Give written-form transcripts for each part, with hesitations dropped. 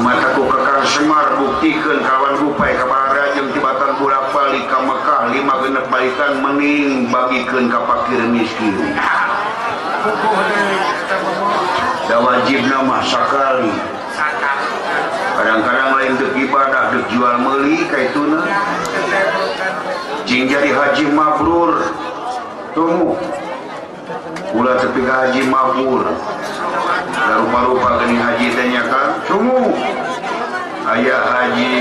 Mata ku Kakang Semar buktikeun kawan rupai ka para jeung tibatan bolak-balik ka Mekah lima genep balikan mending bagikeun ka fakir miskin. Da wajibna mah sakali. Kadang-kadang lain deuk ibadah deuk jual meuli kaituna. Jing jadi haji mabrur. Tunggu. Ulah tepi ka haji mabrur. Da rupa-rupa geuning haji teh nya kan. Tunggu. Aya haji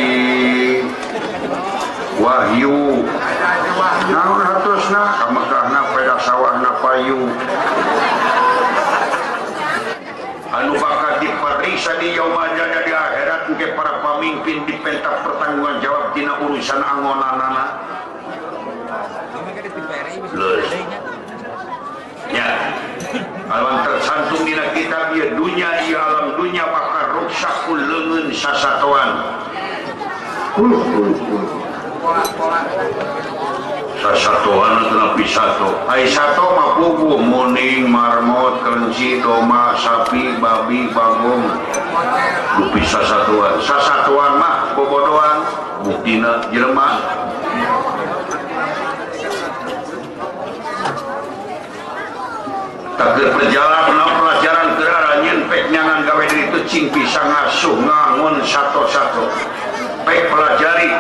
Wahyu. Naon hartosna ka Mekahna peda sawahna payu. Anu bakal diperiksa di yaumul jada di akhirat engke para pamimpin dipenta pertanggungan jawab dina urusan angonanana. Ya. Alam tersantum dina kitab ieu dunya ieu alam dunya bakal ruksak ku leungeun sasatoan. Kuluh kuluh kuluh. Sasatoan tetapi sato. Ai sato mah puguh muning, marmot, kelinci, domba, sapi, babi, bagong. Dupi sasatoan. Sasatoan mah bobodoan, buktina jelema. Takeur perjalanan pelajaran keur nyeun pek nyangan gawe diri teu cing bisa ngasuh ngangon sato-sato. Pek pelajari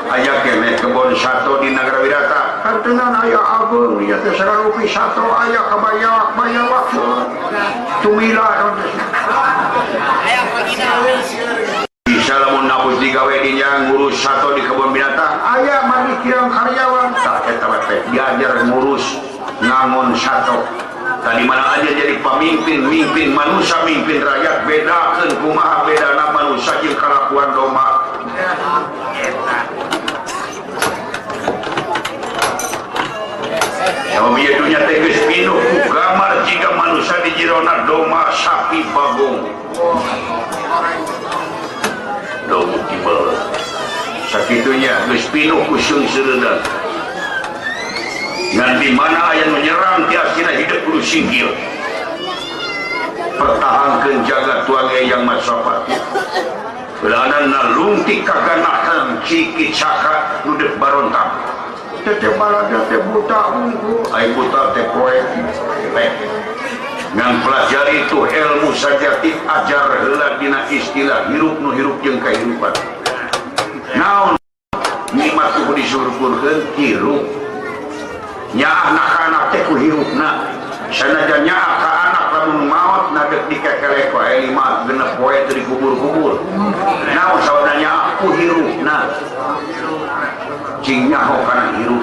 aya keneh kebon sato di Nagara Wirata kantenan aya ageung ieu teh sagarupi sato aya kabayawak bayawak tumila bisa lamun nabus digawe dinya ngurus sato di kebun binatang aya mari kirang karyawan tah eta teh diajar ngurus ngangon sato. Tadi mana aja jadi pemimpin, mimpin manusia, mimpin rakyat, bedakeun kumaha bedana manusia jeung kalakuan domba. Sabab ieu dunya teh geus pinuh ku gambar jiga manusia di jerona domba, sapi, bagong. Domba tiba. Sakitunya geus pinuh ku seungseureunna. Ngan di mana aya nu nyerang tiasina hidup kudu singkir. Pertahankeun jaga tuang eyang Matsapati. Belanana lungtik kaganakan ciki caka nu deuk barontak. Teh balada teh buta unggul, ai buta teh poe. Ngan pelajari itu ilmu sajati ajar heula dina istilah hirup nu hirup jeung kahirupan. Naon nikmat kudu disyukurkeun hirup. Nyaah ka anak teh ku hirupna. Sanajan nyaah ka anak lamun maot nadek dikekelek wae lima genep poe teu dikubur-kubur. Naon sawadana nyaah ku hirupna. Cing nyaho kana hirup.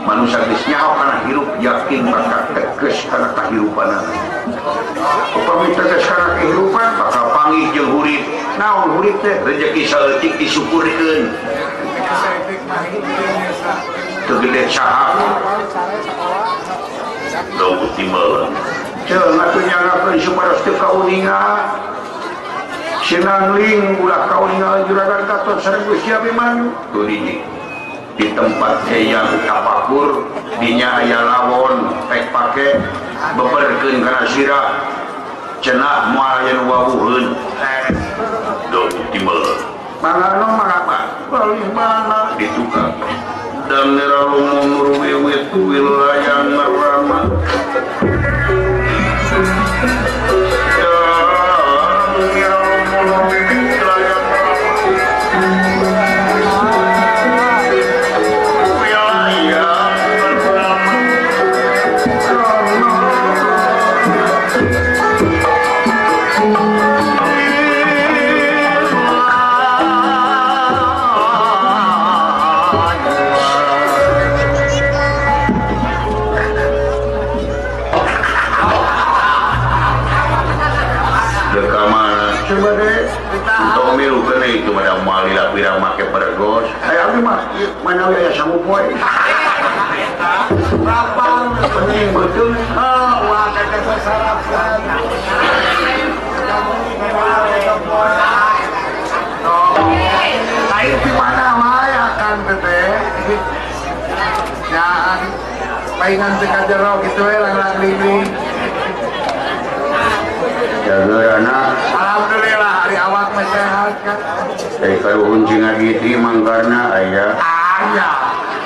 Manusia geus nyaho kana hirup yakin bakal teges kana kahirupanana. Upami teges kana kehirupan bakal panggih jeung hurip. Naon hurip teh rezeki saeutik disyukurkeun. Teu gede saha. Daun timbal. Ceung atuh nyangakeun supados teu kauninga. Sinangling ulah kauninga juragan Gatot sareng Gusti Abimanyu. Tuh hiji. Di tempat eyang tapakur dinya aya lawon pek pake beberkeun kana sirah cenah moal aya nu wawuheun. Daun timbal. Mangga mangga palih mana ditukar. Dan ngeralumung ruwiwit wilayah ngerama dan ngeralumung ruwiwit wilayah itu pada malila pira make pergos. Aya abdi mah mana we aya sangu poe. Rapang penting betul. Oh, wah teh sasarapan. Lain di mana wae akan teh. Ya, mainan teh ka jero kitu we lang-lang. Jaga anak. Alhamdulillah. karuhun cing agitri mangkarna aya. Aya.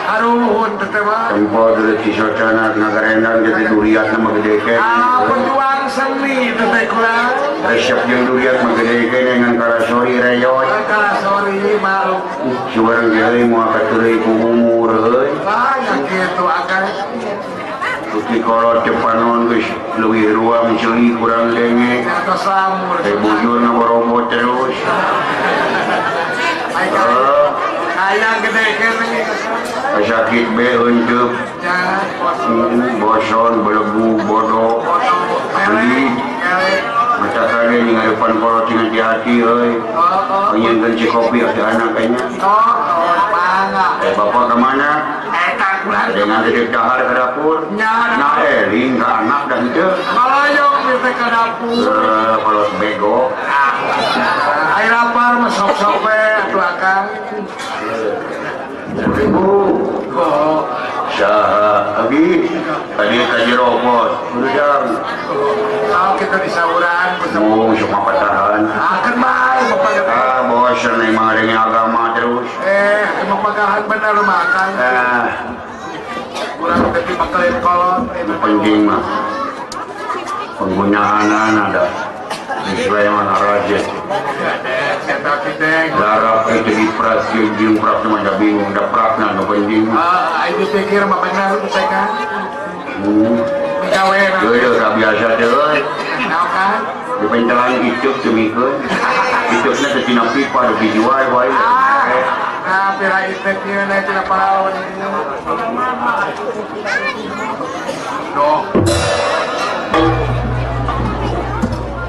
Karuhun teh mah. Tempo deuleu Cisocana ngagarendang teh duriatna mah gede keneh. Ah, pejuang seni teh kurang. Resep jeung duriat mah gede keneh ngan karasori reyot. Karasori malu. Subareng ge moal katureui ku umur euy. Banyak kitu akang. Tuki kolot cepanon geus leuwih ruang ceuli kurang denge. Atos lamur. Teh bujur ngaborobot terus. Hayang gede keneh. Sakit be heunteup. Boson belegu bodoh. Beli. Mata kade ngarepan kolot cing hati-hati euy. Pengen ci kopi ada anak kayaknya. Oh, mangga. Bapak kemana? Dengan gede dahar ke dapur. Nah, eling ke anak dan itu. Malayong kita ke dapur. Kalau bego. Air lapar mah sok-sok we atuh akang. Ibu. Saha abi tadi ka jerobot. Urang. Kalau kita di sauran mau sok patahan. Akan bae bapak. Ah, bosan emang adanya agama terus. Emang pagahan bener makan. Kurang tapi pakai kolot. Penting mah penggunaan ada sesuai mana raja. Larap itu di pras jeung pras mah da bingung da prasna nu penting. Ah, itu pikir mah bener teh kan. Gawe. Geus biasa teh euy. Naon kan? Di pentelan icuk tumikeun. Icukna teh tina pipa di jual wae. Nah, pira itek ieu na tina paraon. Doh.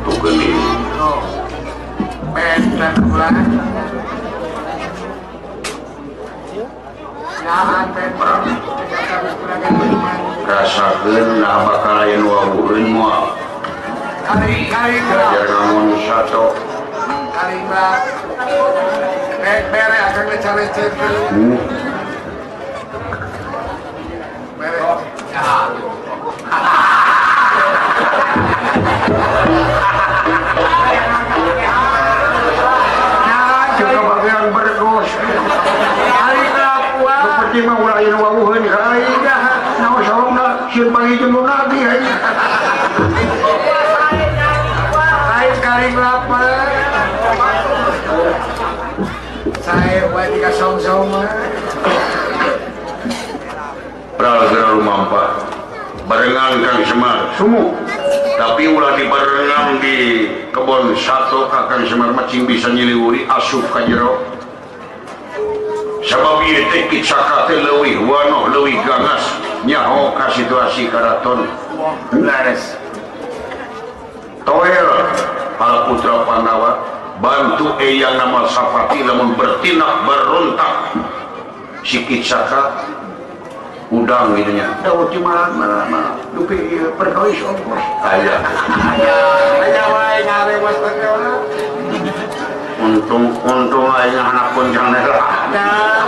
Tuh geuning. Doh. Benten ulah. Nyahan benten. Rasakeun nah bakal aya nu wawuheun moal. Kali Ajar ngamun sato. Kali mah. Bere akang lecet-lecet. Bere. Cukup bagian bergos. Hari kapuan. Seperti mah ulah aya nu wawuheun ka aing. Naon saomna sieun panggih jeung nu nabi aing. Lain karing lapar. Saya buat tiga song-song. Pral geura lumampah. Barengan Kang Semar sumuh. Tapi ulah dibarengan di kebon sato ka Kang Semar mah cing bisa nyiliwuri asup ka jero. Sabab ieu teh Kicaka teh leuwih wanoh leuwih ganas nyaho ka situasi karaton. Lares. Toel para putra Pandawa bantu eyang nama Sapati lamun bertindak berontak si Kicaka udang gitu nya. Daud di malam dupi ieu perkawis ongkos. Aya. Aya wae ngarewas teh. Untung aing anak kuncang lah. Nah,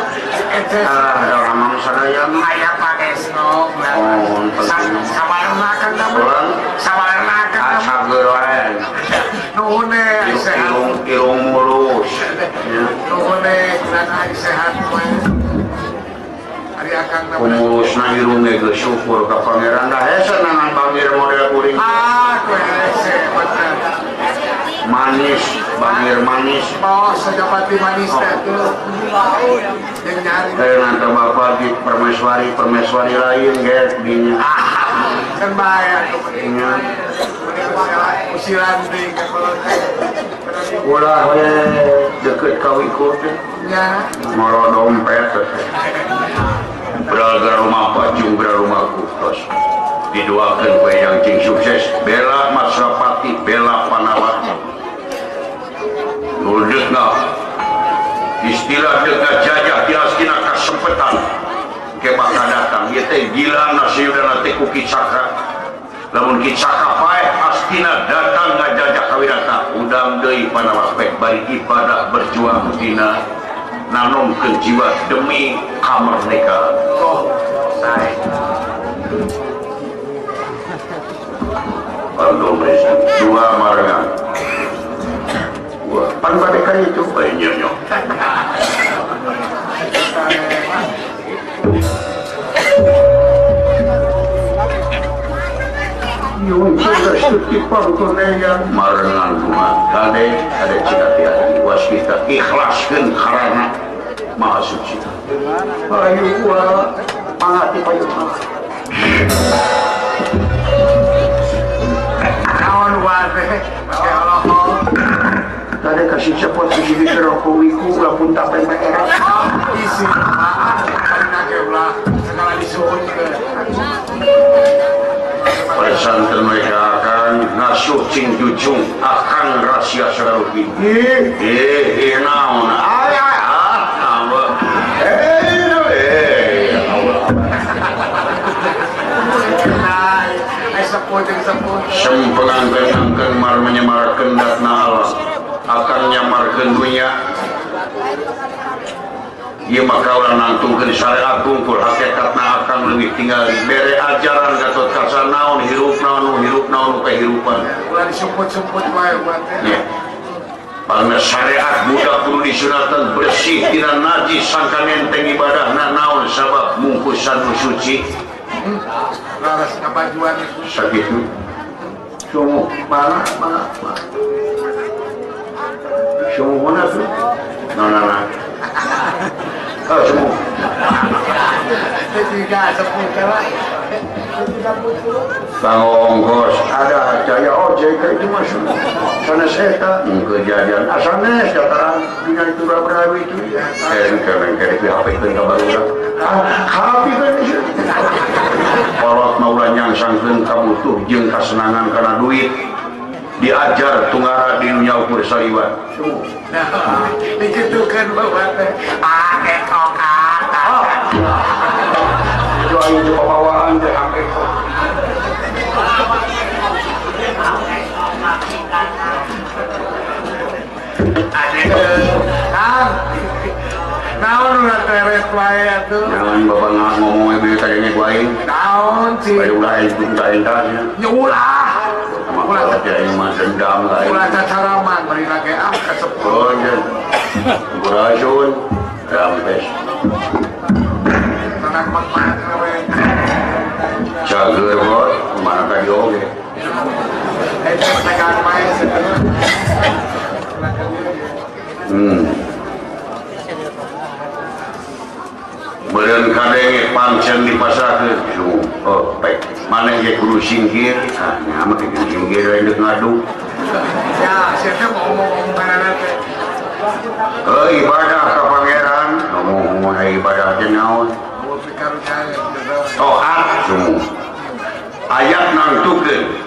ah, ada orang mangsa daya mah. Aya pangesno. Oh, sawarna kan Urang sawarna kan. Sageur wae. Nuhun sehat. Irung mulus. Nuhun kurang sehat wae. Ari akang mulusna irung ge geus syukur ka pangeran da hese nangan bangir model kuring. Ah, ku hese bener. Manis, bangir manis. Oh, sejapati manis teh tuh. Jeung nyari. Nanti bapak di permeswari lain ge dinya. Kan bae atuh mending. Usiran deui ka kolot teh. Ulah we deket ka wiku teh. Nya. Moro dompet teh. Beraga rumah pajung beraga rumahku tos. Didoakeun we yang cing sukses bela Mastrapati bela Panawati. Nu deukna istilah deukna jajah diastina kasempetan ke bakal datang ieu teh gila nasiudana teh ku Kicaka. Lamun Kicaka paeh astina datang ngajajah ka Wirata udang deui Panawati bari ibadah berjuang dina nanomkeun jiwa demi kamerdekaan. Oh, sae. Dua marga. Pan bade ka ka itu. Eh nya nya. Marengan rumah kade ada cika waskita ikhlaskeun karana maha suci. Ayo wa pangati payu. Naon wa teh make Allah. Kade kasih cepot siji rokok wiku ulah pun tak pempek era. Isi ah karena ge ulah segala disuhunkeun. Pesantren mereka akan ngasuh cing jujung akan rahasia sararupi. Eh naon ay ay ah Allah. Eh Allah. Sempengangkeun mar menyemarkeun datna Allah akan nyamarkeun dunya. Ieu mah kaula nangtungkeun syariat tungkul hakikatna akan leuwih tinggali bere ajaran Gatot Kaca naon hirup naon hirup naon kahirupan ulah disumput-sumput wae buat teh. Pangna syariat budak kudu disunatan bersih tina najis sangka nenteng ibadahna naon sabab mungkusan nu suci. Laras kabajuan sakitu. Sumuh mana mana. Sumuh mana tuh? Nah nah nah. Oh, semua. Bang ongkos ada jaya ojek itu masuk. Sana seta kejadian asanes dataran dunia itu berawi itu. Keren itu HP keun ka barudak. Ah, HP keun ieu. Kolot mah ulah nyangsangkeun kabutuh jeung kasenangan kana duit. Diajar tunggara di dunia ukur saliwat. Nah, dikitukeun bapak teh. A E O A. Itu aing teu pabawaan teh A E O. Kang. Naon ulah teret wae atuh. Jangan bapak ngomong we kayaknya ku aing. Naon sih? Bae ulah aing teu entar nya. Nya ulah. Ulah aing mah dendam ka aing. Ulah cacaraman bari lage ah kaseput. Oh nya. Kurasun rampes. Tanak mah we. Cager bot mana ka dieu oge. Eta tekan wae sebenarnya. Beureun kadenge pancen dipasahkeun. Oh, baik. Maneh ge kudu singkir. Ah, nya mah kudu singkir we deuk ngadu. Ya, sia teh mau ngomong kana teh. Heuh, ibadah ka pangeran, ngomong ibadah teh naon? Toat sumuh. Ayat nangtukeun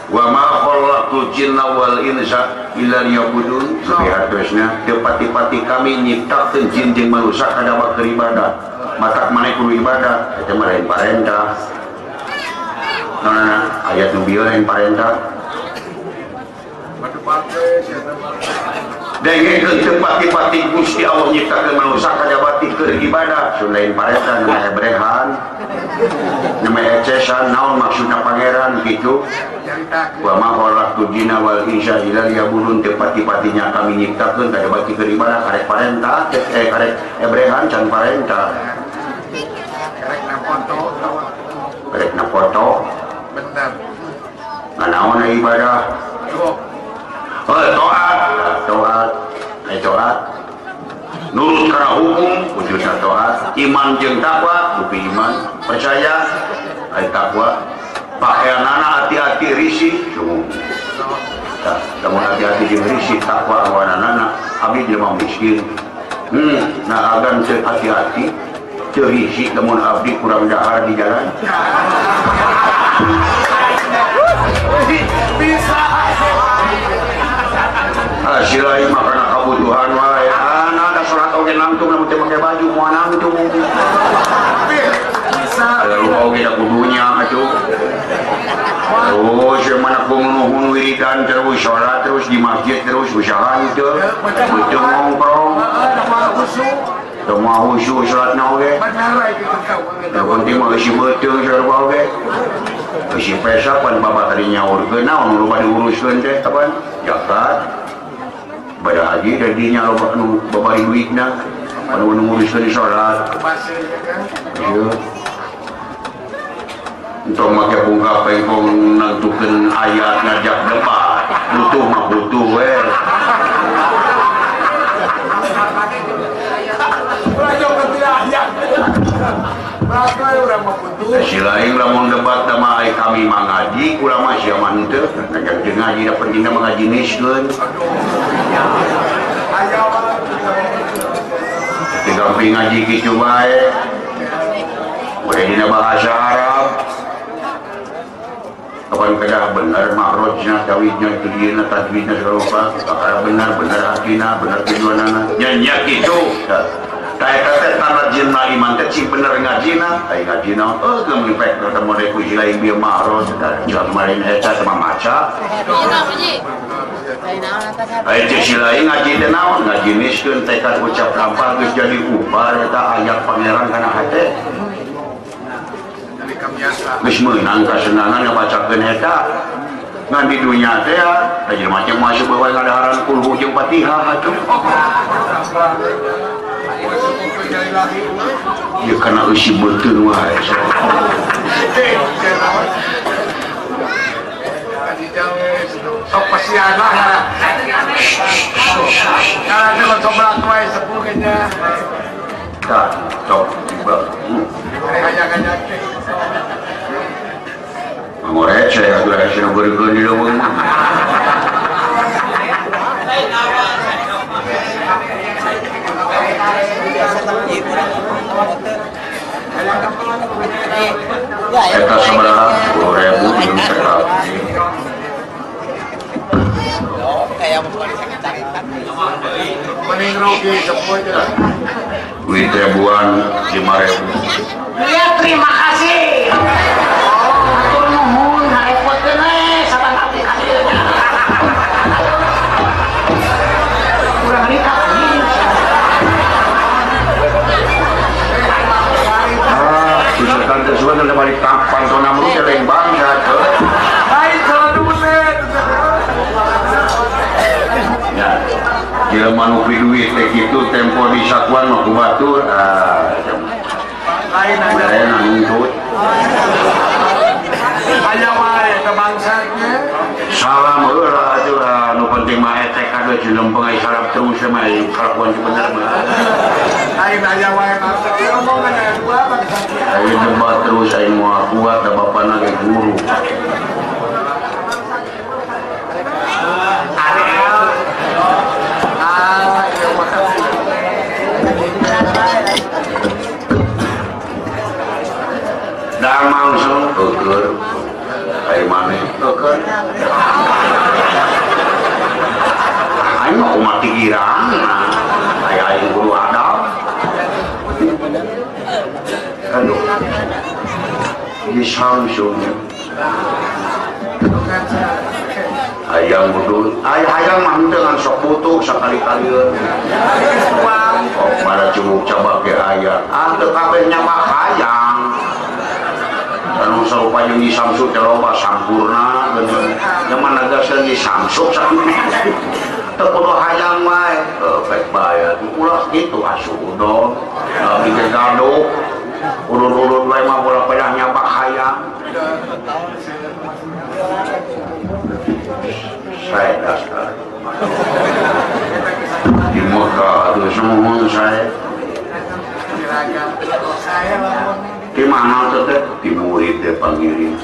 wa ma khalaqtul jinna wal insa illa liya'budun. Sabihatosna teu pati-pati kami nyiptakeun jin jeung manusia kada keur ibadah. Matak maneh kudu ibadah, eta mah lain parentah. Nah, ayat nu bieu lain parentah. Dengekeun teu pati-pati Gusti Allah nyiptakeun manusia kada bati keur ibadah, sun lain parentah nu ebrehan. Nama ecesan naon maksudna pangeran kitu. Wa ma khalaqtul jinna wal insa illa liya'budun. Teu pati-patinya kami nyiptakeun kada bati keur ibadah, karek parentah, karek ebrehan can parentah. Karek na foto, karek na foto. Bener. Naon ibadah? Oh, toat, toat, toat. Nurut kana hukum, wujudna toat. Iman jeung takwa, bukti iman, percaya, ai takwa. Pakaianana hati-hati risih, sungguh. Tah, lamun hati-hati jeung risih takwa awananana, abdi jelema miskin. Nah agan teu hati-hati, teu risih lamun abdi kurang dahar di jalan. Bisa. Hasilai makana kabutuhan wae. Ana ada salat oge nangtung lamun teu make baju moal nangtung. Bisa. Lalu oge da kudunya atuh. Terus yang mana nuhun wiridan terus salat terus di masjid terus usaha teu. Teu ngongkrong. Teu moal khusyuk salatna oge. Da penting mah eusi beuteung sarua oge. Eusi pesa pan bapak tadi nyaurkeun naon nu loba diuruskeun teh kapan? Zakat. Ibadah haji dadinya loba nu babari duitna anu nguruskeun salat. Ieu. Entong make bungka pengkong nangtukeun ayat ngajak debat. Butuh mah butuh we. Si lain lamun debat mah ai kami mah ngaji, ulama sia mah henteu. Ngajak jeung ngaji da pentingna mah ngaji niskeun. Digamping ngaji kitu bae. Bade dina bahasa Arab. Kapan kedah bener makrojna, tawidna, tudieuna, tajwidna segala rupa, perkara bener, bener hatina, bener tujuanana. Nya nya kitu. Tah eta teh tanda jeung iman teh cing bener ngajina, ai ngajina heuh geus mipek ketemu deui ku si lain bieu makroj, jelema lain eta teh maca. Ai cek si lain ngaji teh naon? Ngaji niskeun tekad ucap lampah geus jadi ubar eta ayat pangeran kana hate. Geus meunang kasenangan ngabacakeun eta. Ngan di dunya teh teh jelema teh masuk bae ngadaharan kulhu jeung Fatihah atuh. Ya kana eusi beuteung wae. Sok pasian lah. Kalau teh coblak wae sepuh nya. Tah, sok tiba. Mangorek saya atuh aya beureun di leuweung. Eta sabaraha 10.000 jeung cekap. Mending rugi sepuh aja. Duit ribuan, 5.000. Ya terima kasih. Atur nuhun, ngarepotkeun we saban abdi ka dieu. Kurang nikah anjing. Ah, misalkan teh sugan teh balik pantona mulu teh lain bangsa teh. Lain salah duit. Ya. Jelema nu duit teh kitu tempo di sakuan mah ku batur. Ah, lain lain nuntut. Aya wae ka bangsatnya. Salam heula atuh nu penting mah etek kade jelema ai sarap terus mah kalakuan bener mah. Lain aya wae bangsat omongan aya dua bangsat. Aing debat terus aing moal kuat da bapana ge guru. Dang langsung eueur. Ai maneh eueur. Aing mah kumaha girang. Ai aing guru adab. Aduh. Di Samsung. Hayang budul, ay hayang mah henteu ngan sok butuh sakali-kali. Oh, pada cubuk cabak ge hayang. Ah teu kabeh nyabak hayang. Anu sarupa jeung di Samsung teh loba sampurna bener. Zaman nagaseun di Samsung teu kudu hayang wae. Pek bae ulah kitu asuh udon. Abdi ge gaduh. Urut-urut wae mah bola pedah nyabak hayang. Saya dasar. Di Mekah atuh sumuhun saya. Di mana teh di murid teh pangirin.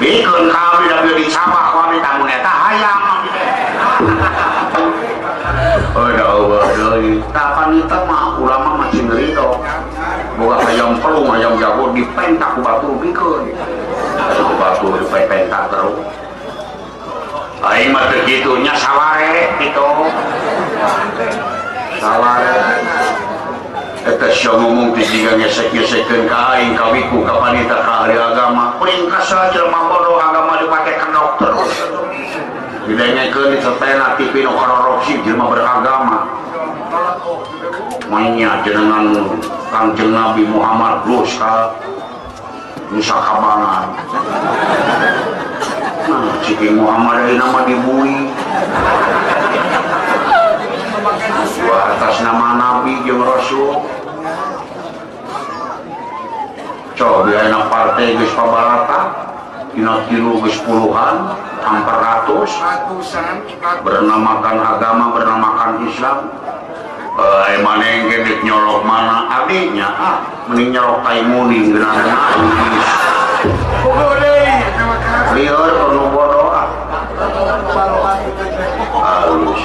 Bikeun ka abdi da di sabak ku abdi tamun eta hayang abdi teh. Oh ya Allah deui. Tah panita mah ulama mah cing ridho. Boga hayam pelung hayam jago dipentak ku batur bikeun. Ku batur dipentak terus. Aing mah teu kitu nya saware kitu. Saware. Eta sia ngomong teh jiga ngesek-ngesekeun ka aing ka wiku ka panita ka ahli agama. Kuring kasal jelema bodoh agama dipake kendok terus. Didengekeun disetena TV nu korupsi jelema beragama. Mainnya jenengan Kangjeng Nabi Muhammad geus ka Nusa Kambangan. Nah, Ciki Muhammad ayeuna mah dibui. Dina tilu geus puluhan hampir ratus ratusan bernamakan agama bernamakan Islam. Maneh ge deuk nyolok mana abdi nya ah mending nyolok tai muning geunah nangis. Lieur nu bodoh ah. Halus.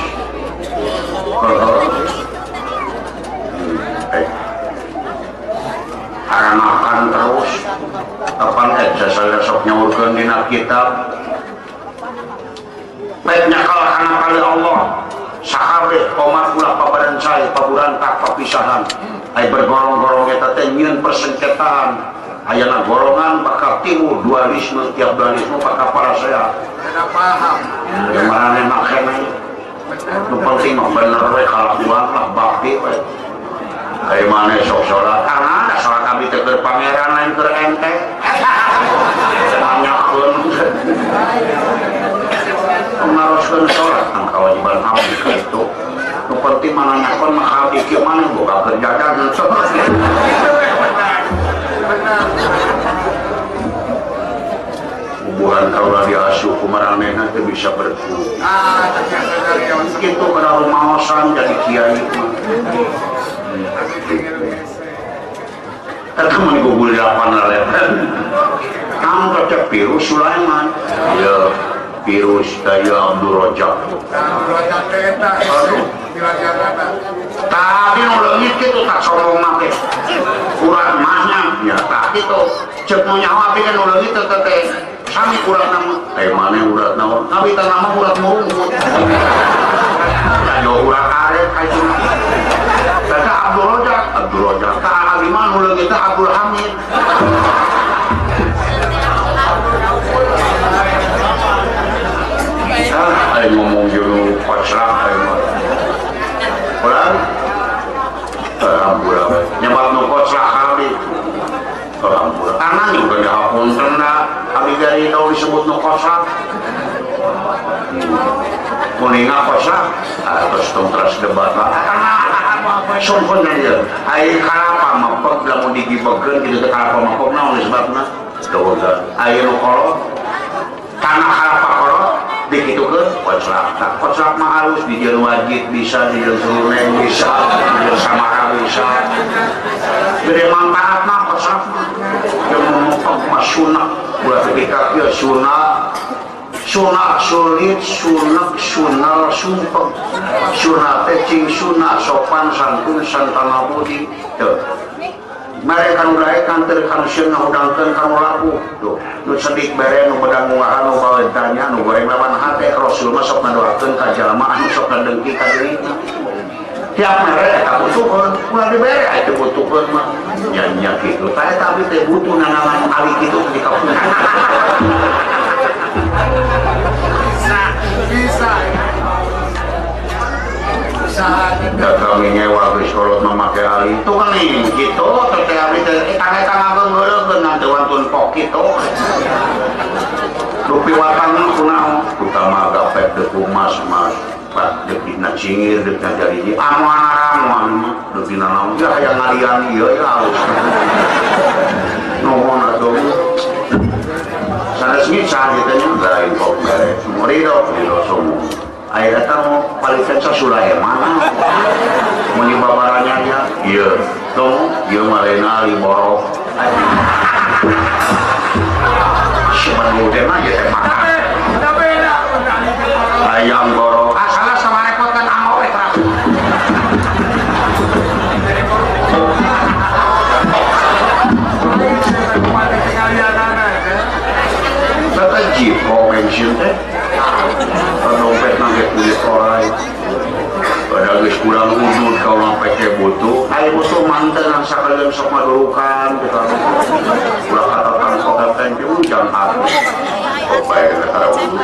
Haranakan terus kapan eta saya sok nyaurkeun dina kitab baik nyakal kana kali Allah sakabeh komat ulah pabadan cai paburantak papisahan ai bergorong-gorong eta teh nyieun persengketaan ayana golongan bakal timbul dualisme tiap dualisme bakal parasea beda paham yang marane makene nu penting mah bener we kalakuan lah bakti we ai maneh sok salat karena salat abdi teh keur pangeran lain keur ente nanyakeun ngaroskeun salat kan kewajiban abdi kitu nu penting mah nanyakeun mah abdi kieu maneh boga keur jajan bubuhan kaula diasuh ku maranehna teu bisa berfungsi. Kitu kana rumaosan jadi kiai mah. Eta mun gugul 8 laletan. Kamu cocok virus Sulaiman. Ya, virus daya Abdul Rojak. Tapi nu leungit kitu tak sombong mah teh. Urat mahnya nya tah kitu. Ceuk nu nyaho abdi kan nu leungit teh teh sami uratna mah. Teh maneh urat naon? Abi teh nama urat murungut. Ayo urat karet ka itu. Tah Abdul Rojak, Abdul Rojak. Tah abdi mah nu leungit teh Abdul Hamid. Ah, aing ngomong jeung kocrak aing mah. Ulang, alhamdulillah. Nyebab nu kocrak abdi. Alhamdulillah. Tangan juga dihapunten abdi dari tau disebut nu kocrak. Kuninga kocrak, terus tong teras debat lah. Sungkun ieu. Ai kalapa mapeg lamun digibegeun kitu teh kalapa mapeg naon disebabna? Doga. Ai nu kolot tanah kalapa kolot dikitukeun kocrak. Tah kocrak mah halus dijieun wajib bisa, dijieun seruneng bisa, dijieun samara bisa. Gede manfaat mah kocrak mah. Jeung mopeg mah sunah, ulah tepi ka kieu sunah. Sunah sulit, sunak, sunal, sumpek. Sunah teh cing sunah, sopan, santun, santana budi. Tuh. Mereka nu daekan teu kanu sieun ngahudangkeun kanu laku. Tuh, nu sedik bere nu bedang mungahan nu bawentanya nu goreng lawan hate Rasul mah sok ngadoakeun ka jalma anu sok ngadengki ka dirina. Tiap mere eta butuheun, ulah dibere aya teu butuheun mah. Nya-nya kitu. Tah eta abdi teh butuh nanaman ali kitu di kampung. Bisa. Da kami nyewa geus kolot mah make ali. Tuh kan nih kitu teh abdi teh eta ngageungeureun teu wantun pok kitu. Rupi watang mah kunaon? Utama gapet deuk mas mas. Pak deuk dina cingir deuk dina jariji anu anaramuan mah deuk dina naon ya hayang ngalian ieu ya halus. Nuhun atuh. Sanes ngican kitu nya lain kok mere. Ridho ridho semua. Akhirnya tahu paling kenca Sulaiman meni babaranya nya ieu tong ieu malena ali borok sebenarnya teh mah ieu teh makan ayam borok ah salah sama repotkan amau we terus teh jipo bensin teh dompet nangge kulit orai pada geus kurang udud kau lampai ke butuh ayo butuh manten sakalian sok madurukan ulah katakan kota teh hujan hati bae kata udud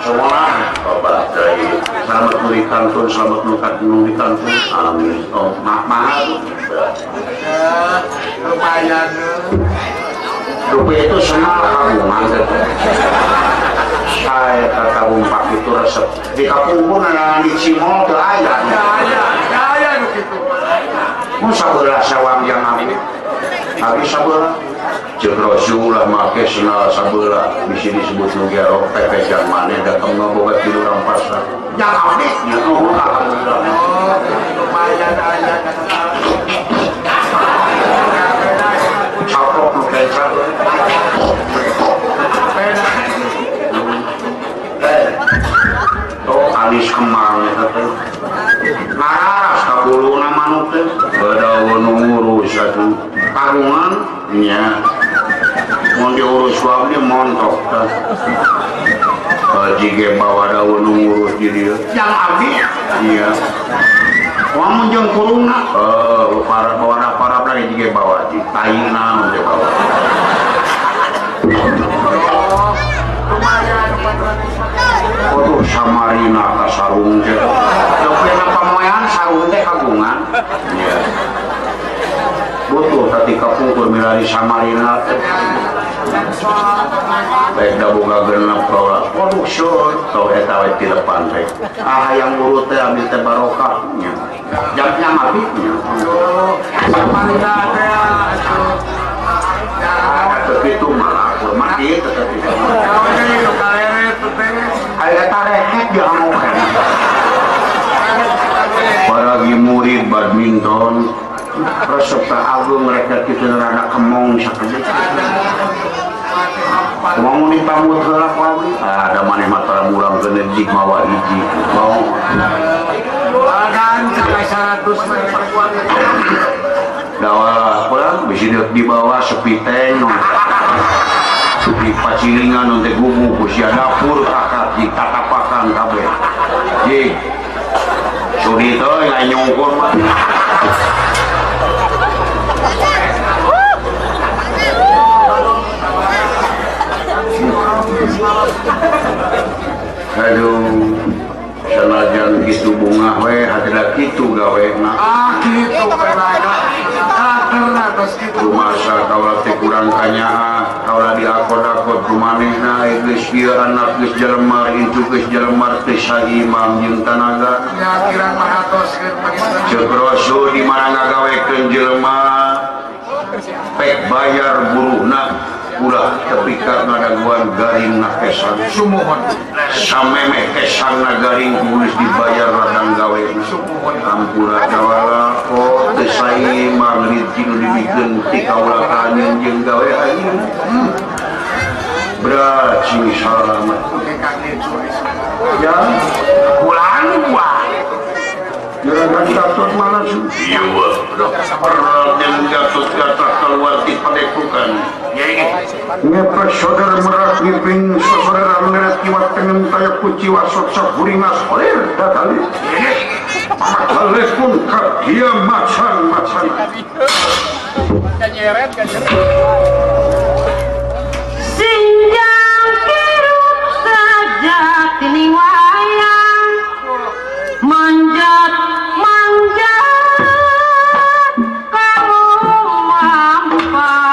semua bapak dari selamat nuri kantun selamat nuri kantun amin oh mahal lumayan. Rupiah itu senang kabungan gitu. Saya kabung pak itu resep. Di kampung pun di Cimol teu aya. Aya, aya nu kitu. Mun sabelah sawang yang ini. Abi sabeula ceuk Rasulullah make sendal sabeula bisi disebut nu gero pepejan maneh datang ngaboga tilu rampasan. Yang abdi nya nuhun alhamdulillah. Lumayan aya caprok nu kenca. Tuh alis kemang eta teh. Ngararas ka buluna manuk teh. Badaun ngurus atuh. Karungan nya. Mun diurus ku abdi montok tah. Haji ge bawa daun ngurus di dieu. Yang abdi? Iya. Mun jeung kurungna? Heuh, para bawa para lagi ge bawa di tai naon teh bawa. Waduh, samarina ka sarung teh. Deukeuna pamoean sarung teh kagungan. Iya. Butuh tadi kapungkur milari samarina teh. Baik da boga genep kaula. Waduh, syur tau eta we ti depan teh. Ah hayang urut teh abdi teh barokah nya. Jamnya mati nya. Samarina teh atuh. Ah teu kitu mah akur mati teh kitu. Aya eta reket diamukan. Paragi murid badminton resep teh agung reket kitu rada kemong sakedik. Mau dipamut heula ku abdi. Ah da maneh mah tara murang keun jig mawa hiji. Mau. Agan sampai 100 perempuan. Dawa kurang bisi dibawa sepi teh. Di pacilingan untuk gubuk usia dapur kakak ditatapakan kabeh. Jig. Sudi teh lain nyungkur mah. Aduh, sanajan kitu bunga we hatina kitu gawena. Ah kitu pernah. Rumasa kaula teh kurang kanyaah, kaula diakod-akod ku manehna geus ieu anak geus jelema, incu geus jelema teh saimang jeung tanaga. Nya kirang mahatoskeun panginten. Ceuk Rasul di mana ngagawekeun jelema pek bayar buruhna ulah tepi ka ngadaguan garing na kesang. Sumuhun. Samemeh kesang na garing geus dibayar ladang gawe. Sumuhun. Ampura kawala oh teu saimang rezeki nu dibikeun ti kaula ka anjeun jeung gawe ayeuna. Berat sing salamat. Ya, pulang buah. Juragan Gatot mana sih? Iya, Raden Gatot Gatot keluar di padepokan. Ngepek saudara merak ngiping saudara meret kiwat tengen taya kuciwa sok-sok buringas olir datang. Telepon ke dia macan-macan. Sinjang kirup saja tining wayang manjat manjat kamu mampan.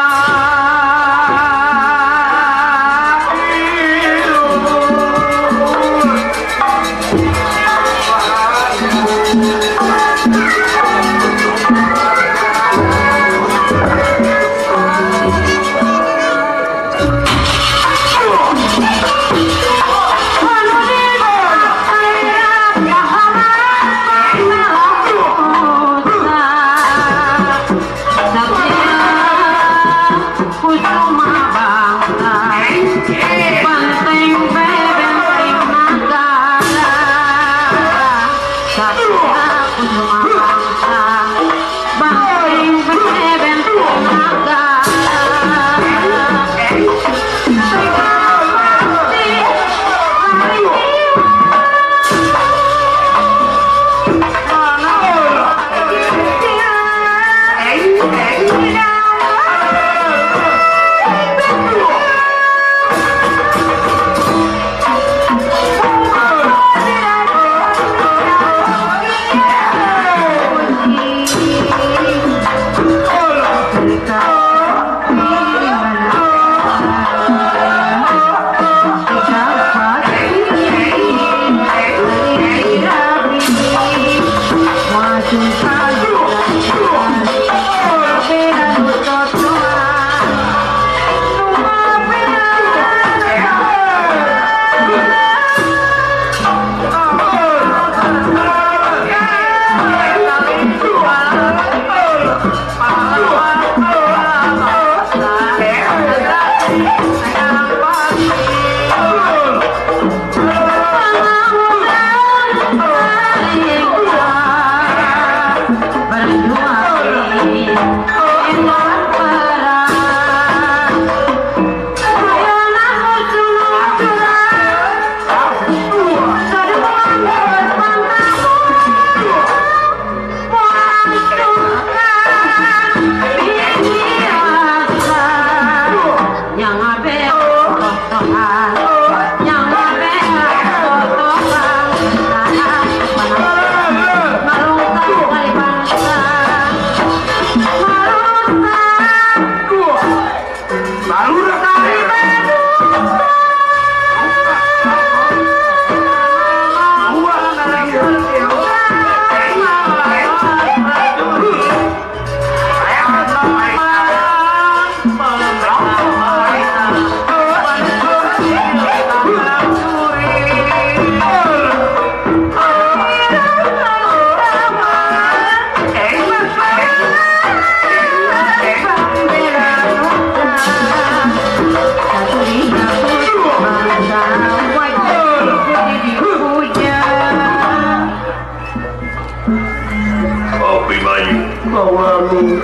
Prabu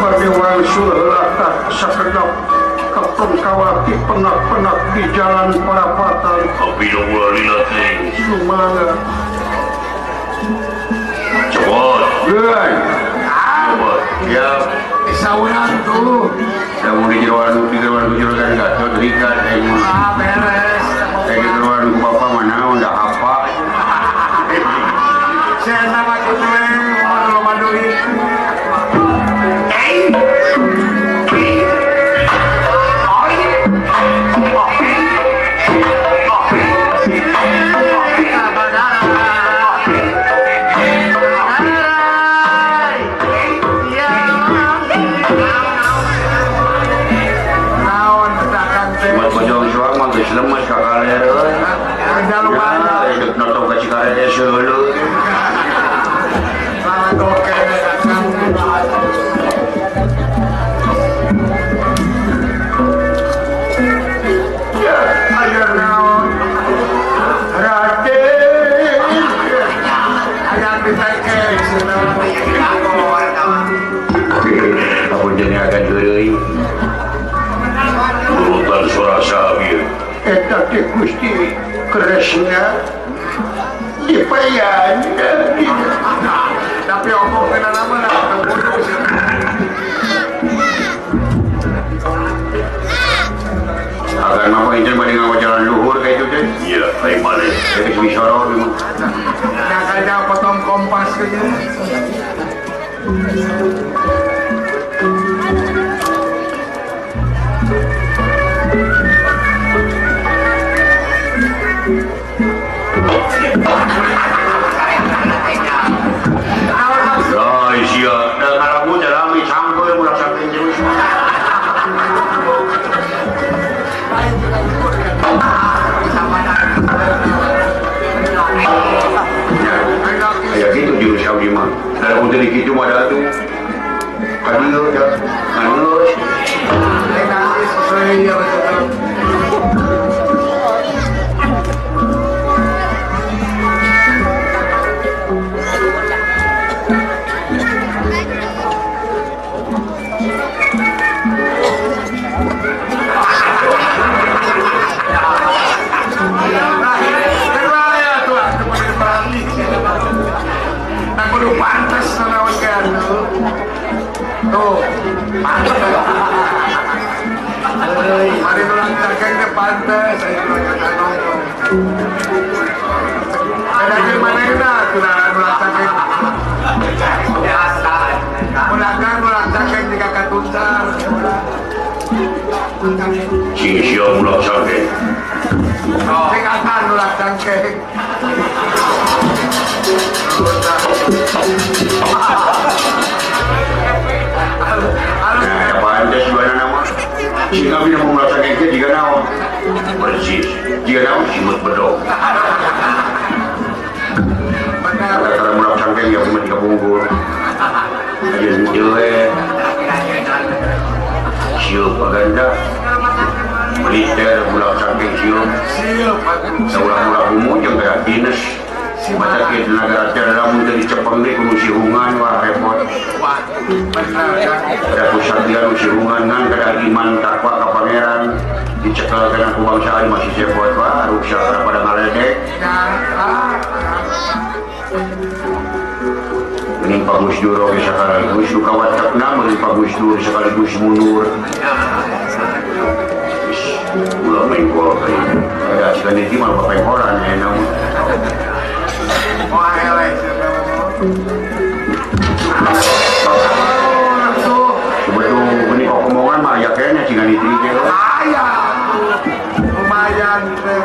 bade wangsul heula tah sakedap kapeng kawati penak-penak di jalan parapatan. Abi dong ulah lila teh. Sumangga. Cepot. Geus. Cepot. Siap. Disauran tuh. Lamun di jeroan ku jero gatot rikat aing mah. Ah, beres. Kayak di jeroan ku bapak mah naon da apa. Saya nama kitu we moal loba duit. Buat bojong soang mah geus lemes ka kaler euy. Ada lumayan. Hidup notong ka Cikarede seuleuh. Ya, aya naon? Raden. Aya diteke Ampun jadi akan heureuy. Urutan suara saha Eta teh Gusti Kresna dipayan. Tapi omong kena nama lah bodoh sih. Akan mah panginten bade ngawajalan luhur ka itu teh. Iya, aing balik. Geus misoro ieu mah. Nah, kayak potong kompas gitu. Ai sia, da ngalamun jalami cangkeul ulah saking terus. Ya gitu jurus abdi mah. Da mun teu kitu mah da atuh. Kadieu da ngangeus. Kudu pantes naon kan tuh pantes mari nulang cakeng teh pantes aya nulang cakeng ada di manehna nulang cakeng biasa mulangkan nulang cakeng jika katuncar sing sia ulah cakeng sing akan nulang cakeng. Nah, pantes dua nama. Sehingga bila mau merasa keke jika naon persis jika naon simut bedog. Kalau merasa keke ya cuma tiga bungkur. Aja jelek. Siup aganda. Militer merasa keke siup. Saulah-ulah umum yang kayak dinas. Mata kita negara dalam untuk dicepeng deh kudu sihungan wah repot. Ada pusat dia sihungan kan kada iman takwa ka pangeran dicekel kana ku bangsaan masih repot wah rusak pada ngaledek. Mending Pak Gus Dur oge sakaligus nu kawatekna mending Pak Gus Dur sekaligus mundur. Ulah mengkol ka ieu. Ada sigan iki mah pengkolan aya mah. Wah, eleh. Betul, ini kok omongan mah ya kayaknya cigan itu teh. Aya. Lumayan teh.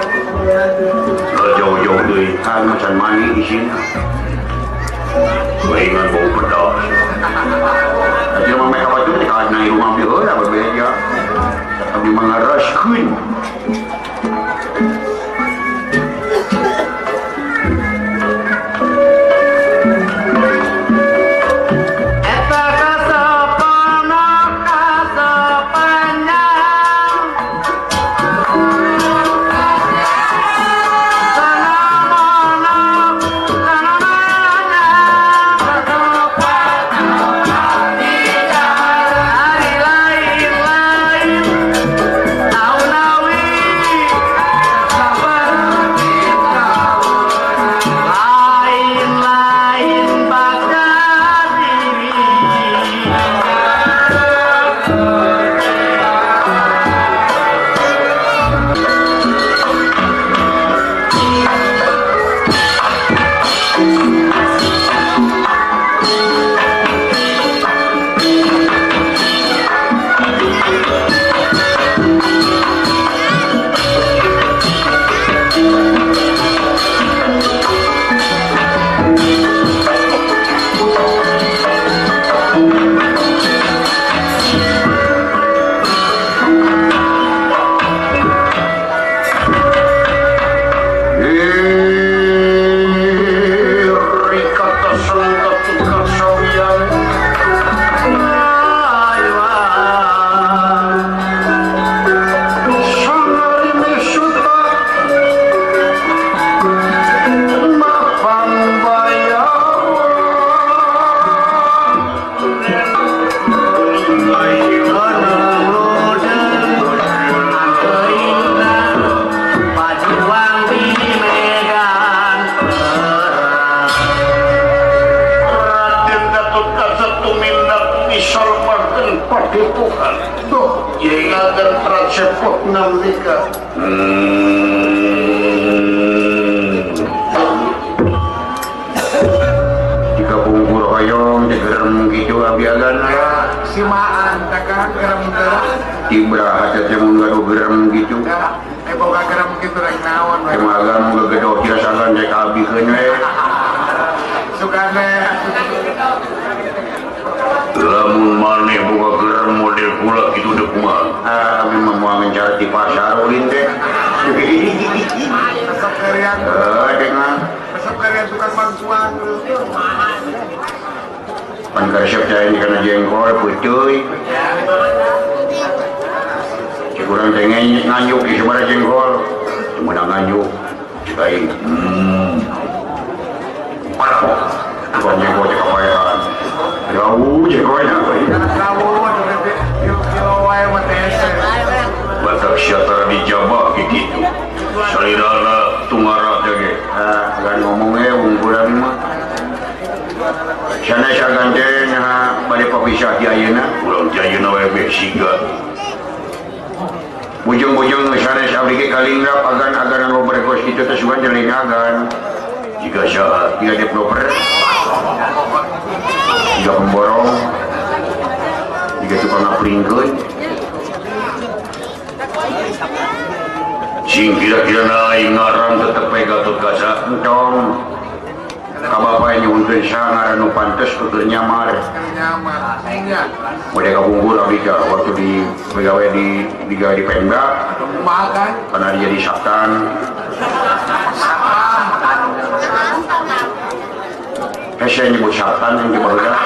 Jauh-jauh deui kan macan mani di sini. Baingan bau pedas. Aja mah mereka baju teh kalah naik rumah beli heula bebeja. Tapi mangaraskeun. Tanah Jika pungkur hoyong gerem gitu abi agan simaan takang gerem teh tibra hate teh mun gaduh gerem gitu eh boga gerem kitu rek naon we agan mun gegedoh kirasakan rek abikeun we sukane lamun maneh boga gerem model kula kitu deuk kumaha ah abdi mah moal ngencar di pasar ulin teh resep karian dengan resep karian tukang bantuan pan karesep teh kana jengkol peuteuy cek urang teh nganyuk di sabaraha jengkol teu meunang nganyuk cek aing parah tukang jengkol teh kapaehan jauh jengkolnya jauh kilo wae mah teh batak sia tara dijabah kitu salirana tungara teh ge ah agan ngomong we unggulan mah sanes agan teh nya bade papisah ti ayeuna urang ti ayeuna we beh siga bujung-bujung sanes abdi ge kalinggap agan-agan anu berekos kitu teh sugan jeung agan jika saha tiga developer tiga pemborong tiga tukang ngapringkeun sing kira-kira na aing ngaran tetep we Gatot Kaca entong ka bapa nyuhunkeun saha ngaran nu pantes keur nyamar nyamar nya model kapungkur abdi teh waktu di pegawai di gawe di Pemda kumaha kan pernah jadi saptan saya nyebut saptan yang di baheula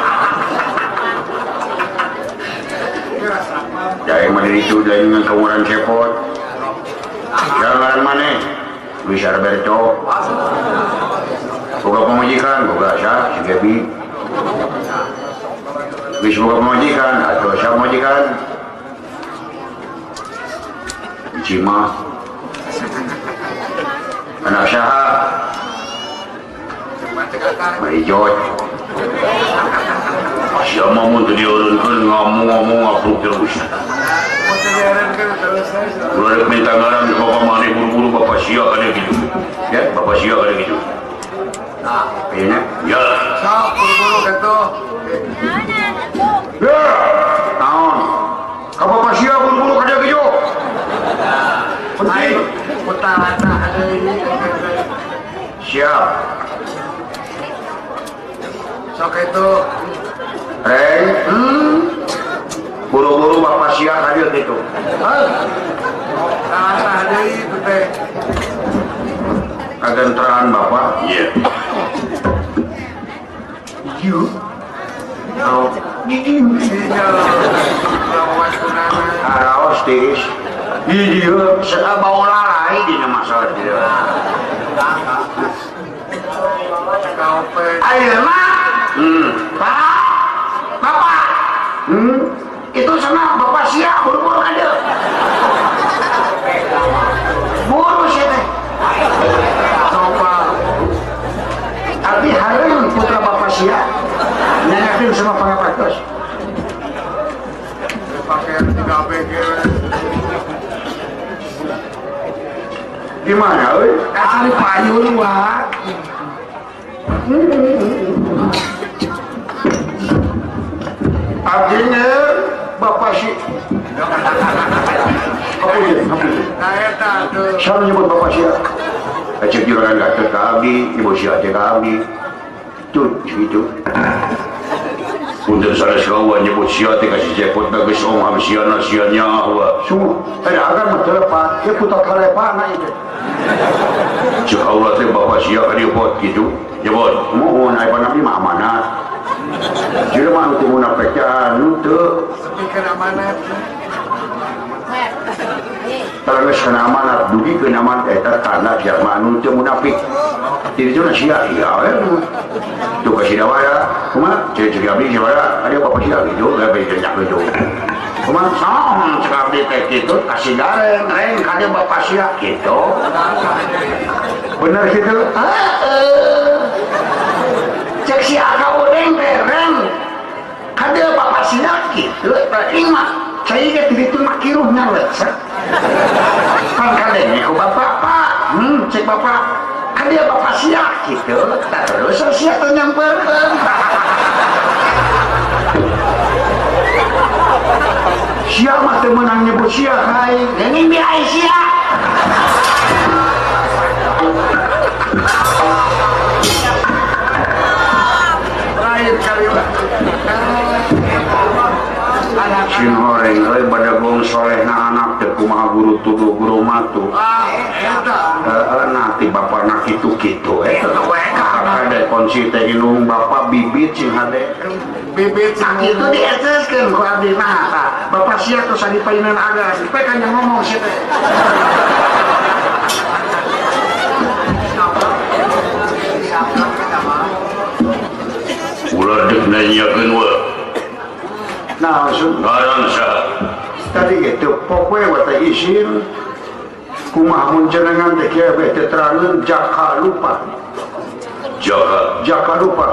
ya emang dari itu dari dengan keumuran cepot jangan maneh Luis Alberto boga pamajikan boga sa si Gaby Luis boga pamajikan atau sa pamajikan Cima anak saha Marijot sia mah mun teu dieureunkeun ngomong-ngomong ngapruk terus ulah rek minta ngaran ka bapak maneh buru-buru bapak sia kana kitu ya bapak sia kana kitu nah ayeuna ya sok buru-buru kitu ya naon ka bapak sia buru-buru kana kitu penting putarana deui siap sok itu reng buru-buru bapak sia hadir gitu salah deui itu teh kagenteran bapak iya ieu oh araos tiis ieu sabawa lalai dina masalah dieu ayeuna Pak Bapak itu sama bapak sia buru-buru ka dieu buru sia teh coba tapi hareun putra bapak sia nanyakeun sama pangapatos pakaian 3BG di mana euy asli payun wah abdinya bapak si apa ya? Nah eta tuh siapa nyebut bapak sia? Cek juragan Gatot ka abdi nyebut sia teh ka abdi tuh gitu punten sanes kawan nyebut sia teh ka si Cepot geus ong siana sia nyaah wa sungguh ada agan mah teu lepat ieu putra kalepana ieu teh cek kaula teh bapak sia ka dieu pot kitu nyebut mohon aya abdi mah amanat jelema anu teu munafik teh anu teu pikeun amanat tara geus kana amanat dugi keun amanat eta tanda jalma anu teu munafik jadi itu sia iya we tuh kasih dawara kumaha cek abdi dawara ada bapak sia gitu gawe nyak gitu kumaha saong cek abdi teh kitu kasih gareng reng ka bapak sia kitu bener kitu heeh cek si aka udeng teh reng kade bapak sia kitu teh mah cai ge ti ditu mah kiruhna leusek Pan kadenge ku bapak pak cek bapak kan dia bapak sia gitu tak terus sia teh nyamperkeun sia mah teu meunang nyebut sia kai geuning biai sia lain kali sin horeng euy badagong solehna anak teh kumaha guru tuduh guru matu heeh nah ti bapana kitu-kitu eta hade kunci teh indung bapak bibit sing hade bibit sing kitu dieteskeun ku abdi mah tah bapak sia tos dipainan agas pe kan yang ngomong sia teh ulah deuk nanyakeun we nah langsung ngaran saha tadi gitu pokoe we teh isin kumaha mun cenengan teh kieu we teh terangeun jaka lupa jaka lupa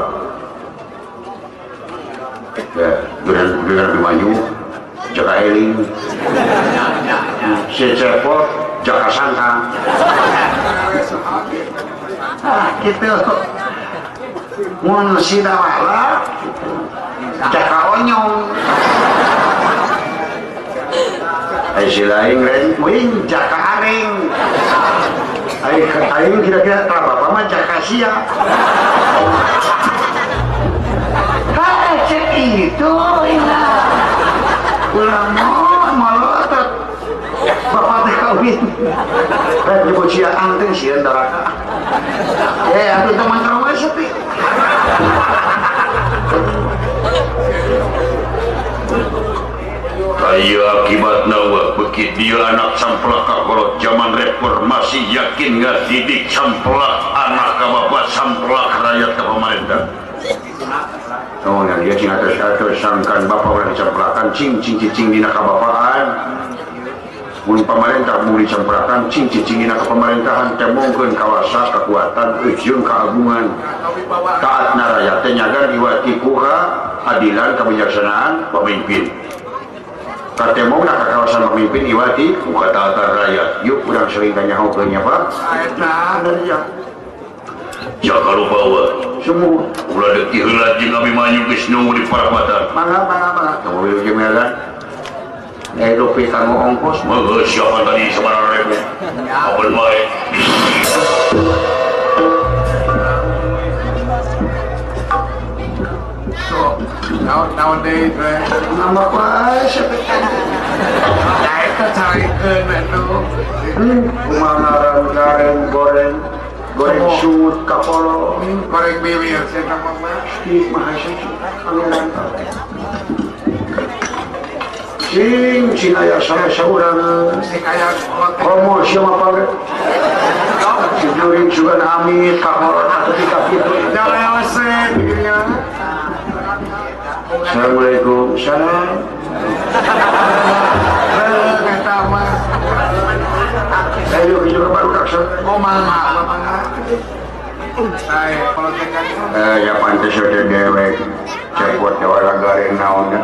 ya geura Abimanyu jaka eling si cepot jaka sangkang ah kitu mun si dawala jaka onyong ai si lain lain wing jaka aring ai aing kira-kira tah bapak mah jaka sia heh cek itu inah ulah molotot bapak teh kawin rek nyebut sia anteng sieun daraka atuh teman trauma sepi kaya akibatna we beuki dieu anak samplak ka kolot zaman reformasi yakin ngadidik samplak anak ka bapak samplak rakyat ka pamarentah. Oh, yang dia cing atos-atos sangkan bapak ulah dicamplakan cing cing cicing dina kabapaan mun pamarentah mung dicamplakan cing cicing dina kapamerintahan temongkeun kawasa kekuatan ujung keagungan taatna rakyat teh nyagar iwati ku adilan kebijaksanaan pemimpin katemongna ka kawasan pemimpin iwati ku kataatan rakyat yuk urang sering kanyahokeun nya Pak eta jaka lupa we semua ulah deuk heula jeung Abimanyu geus nunggu di parapatan mangga mangga mangga tunggu jeung melan rupi kanggo ongkos mah siapa tadi sabaraha ribu apan bae naon deui teh nambah wae sia da eta carikeun atuh kumaha ngaran gareng goreng goreng sungut kapolo goreng bibir sia mah di mahasiswa pangeran cing cing aya salah saurang sing aya komo sia mah pare juring sugan amit kapolo atuh ti kitu jaleose nya. Assalamualaikum salam eta mah ayo hidup baru daksa oh mangga mangga ya pantes teh dewek cepot dewala gareng naon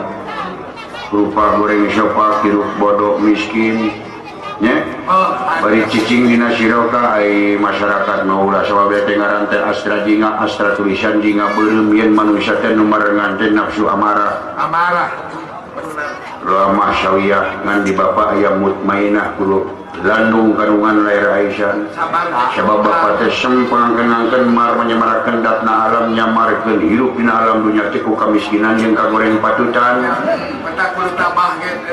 rupa goreng sopak hirup bodoh miskin nya bari cicing dina siroka ai masyarakat mah ulah sabab teh ngaran teh astra jinga astra tulisan jinga beureum yen manusia teh nu marengan teh nafsu amarah amarah ramah sawiyah ngan di bapak aya mutmainah kudu landung kandungan lahir Aisyah sabab bapak teh sempangkeun mar menyemarakeun datna alam nyamarkeun hirup dina alam dunya teh ku kamiskinan jeung kagoreng patutan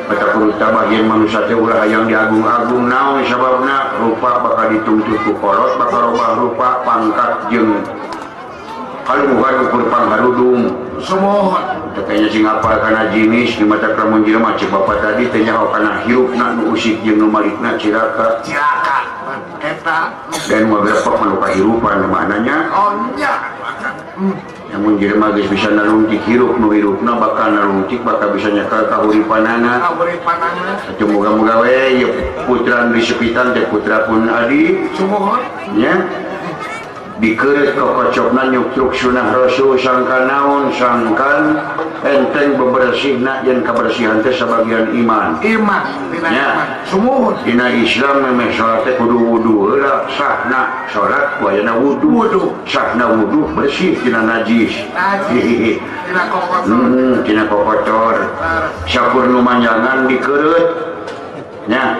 petak kudu tabah yen manusia teh ulah hayang diagung-agung naon sababna rupa bakal dituntut ku kolot bakal robah rupa pangkat jeung kaluhur ukur pangharudung sumuhun teh sing apal kana jinis di mata lamun jelema cek bapak tadi teh nyaho kana hirupna nu usik jeung nu malikna cilaka cilaka eta dan beberapa manu kahirupan maknanya oh nya namun jelema geus bisa nalungtik hirup nu hirupna bakal nalungtik bakal bisa nyekel kahuripanana kahuripanana atuh moga-moga we ieu putra nu disepitan teh putra pun adi sumuhun nya Dikeureut kokocokna nyuktruk sunah Rasul sangkan naon sangkan enteng bebersihna jeung kabersihan teh sabagian iman. Iman dina iman. Sumuhun dina Islam memeh salat teh kudu wudu heula sahna salat ku ayana wudu. Wudu. Sahna wudu bersih tina najis. Najis. Tina kokotor. Tina kokotor. Sakur nu manjangan dikeureut. Nya.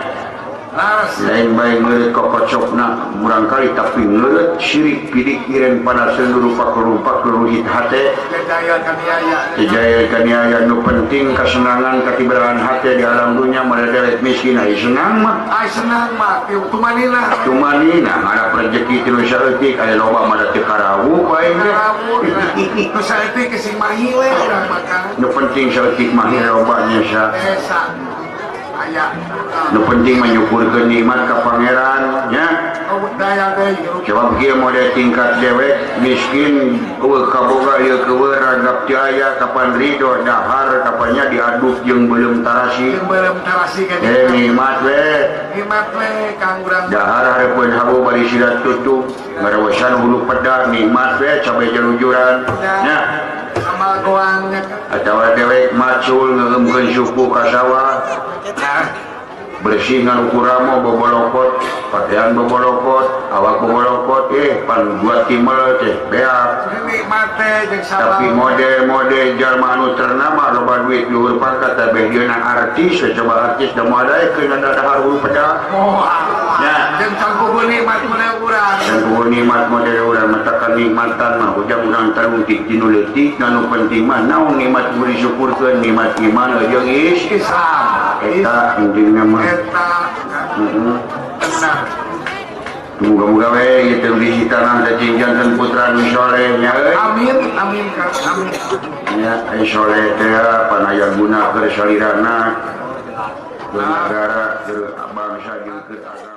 Lain bae ngeureut kokocokna murangkali tapi ngeureut sirik pidik iren panaseun rupa-rupa keruhit hate. Jaya kaniaya. Jaya kaniaya nu penting kasenangan katibaan hate di alam dunya mere miskin ai senang mah. Ai senang mah tumanina. Tumanina ngarap rezeki ti nu saeutik aya loba mah teu karawu bae ge. Nu saeutik sing mahi we urang makan. Nu penting saeutik mahi loba nya sa. Esa. Nu penting menyukurkeun nikmat ka pangeran nya. Sebab kieu mode tingkat dewek miskin eueuh kaboga ieu keueuh ragap teu aya kapan ridho dahar kapannya diaduk jeung beuleum tarasi. Jeung beuleum tarasi ka nikmat we. Nikmat we kang urang. Dahar hareupeun habu bari silat tutup ngarewesan hulu peda nikmat we cabe jalujuran nya. Amal goang nya. Atawa dewek macul ngeumkeun suku ka sawah. Bersih ngan ukuramo bobolokot pakaian bobolokot awak bobolokot pan dua timel teh beak tapi mode-mode jalma anu ternama loba duit luhur pangkat teh dieuna artis coba artis da moal daekeun dahar hulu peda nya jeung cangkuh nikmat model urang cangkuh nikmat model urang matakan nikmatan mah ujang urang tarungtik dinu leutik nu penting mah naon nikmat beri syukurkeun nikmat iman jeung Islam eta intina mah eta tenang muga-muga we ieu teh di tanah teh janten putra nu soleh nya euy amin amin amin nya ai soleh teh panaya guna keur salirana keur nagara keur bangsa jeung keur agama.